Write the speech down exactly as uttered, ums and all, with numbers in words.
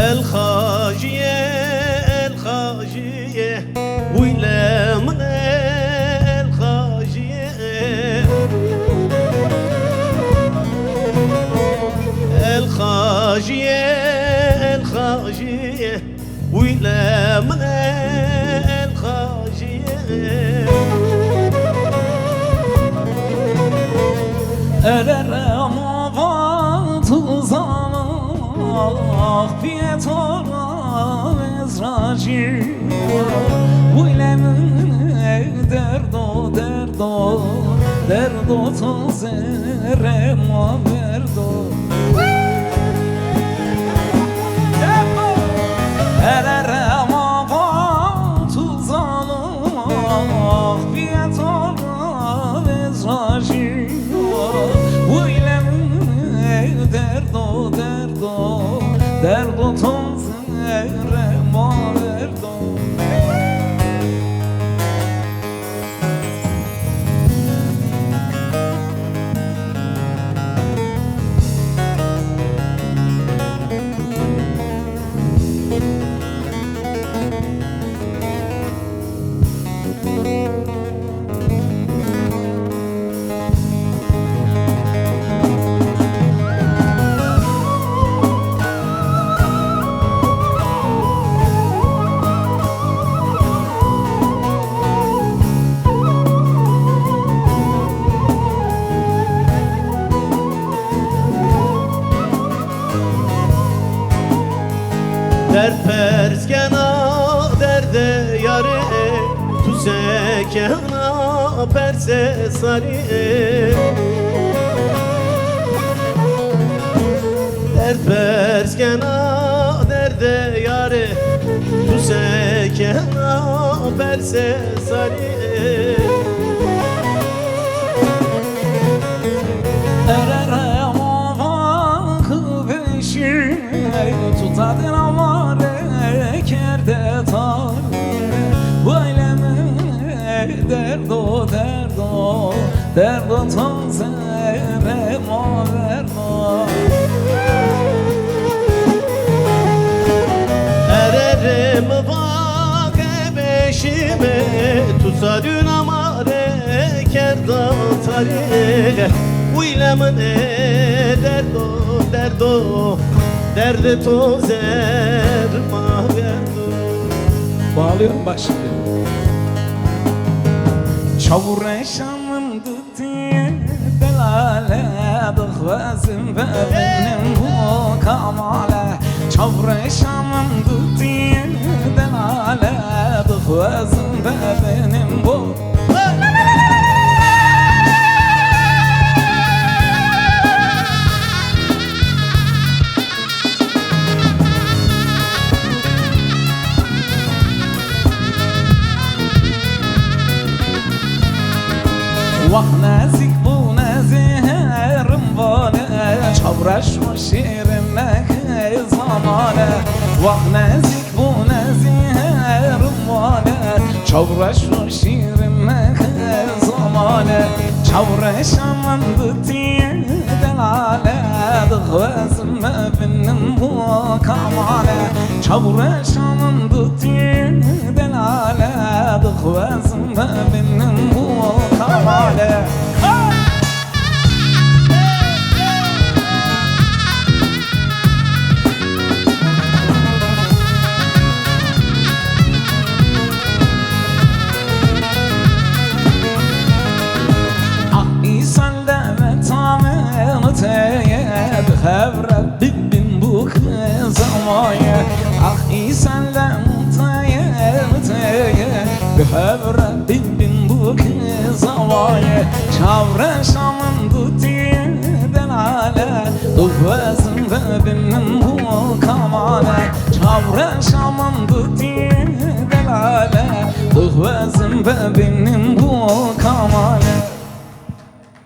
El Xajîye, El Xajîye, wîle min e, El Xajîye. El Xajîye, El Xajîye, wîle min e, El Xajîye. Ere re ma va tu zana, pîyê to ra ez rajî. Wîle min e derdo, derdo, derdo to zerre ma berdo. Ere re ma va tu zana, pîyê to ra ez rajî. Wîle min e derdo, derdo, derdo to zerre ma berdo. Derd pers kena derdê yarê, tu se kena persê sarî. Derd pers kena derdê yarê, tu se kena persê sarî. Ere re ma va ki vêşî, tu tadê ra ma rê kerde tar. Wîle min e derdo, derdo, derdo to zerre ma berdo. Ere re mi va ke vêşîme, tu sa dûna ma rê kerda tarî. Wîle min e derdo, derdo, derdê to zerre ma berdo. Bağlıyorum bak şimdi. Çavreşa min dutî delale, dixwazim bibînim bo kamale. Çavreşa min dutî delale, dixwazim bibînim bo Wext nezîk bû, nezî herim vane, çavreş û şîrîn neke zamane. Wext nezîk bû, nezî herim vane, çavreş û şîrîn neke zamane. Çavreşa min dutî delale, dixwazim bibînim bo kamale. Çavreşa min dutî delale, dixwazim bibînim bo kamale. Ah, îsal de metamê miteye, bi hevre bibîn bûk zamaye. Ah, îsal de miteye, miteye, bi hevre Çavreşa min dutî delale, duxwezim bibînim bu kamale. Çavreşa min dutî delale, duxwezim bibînim bu kamale.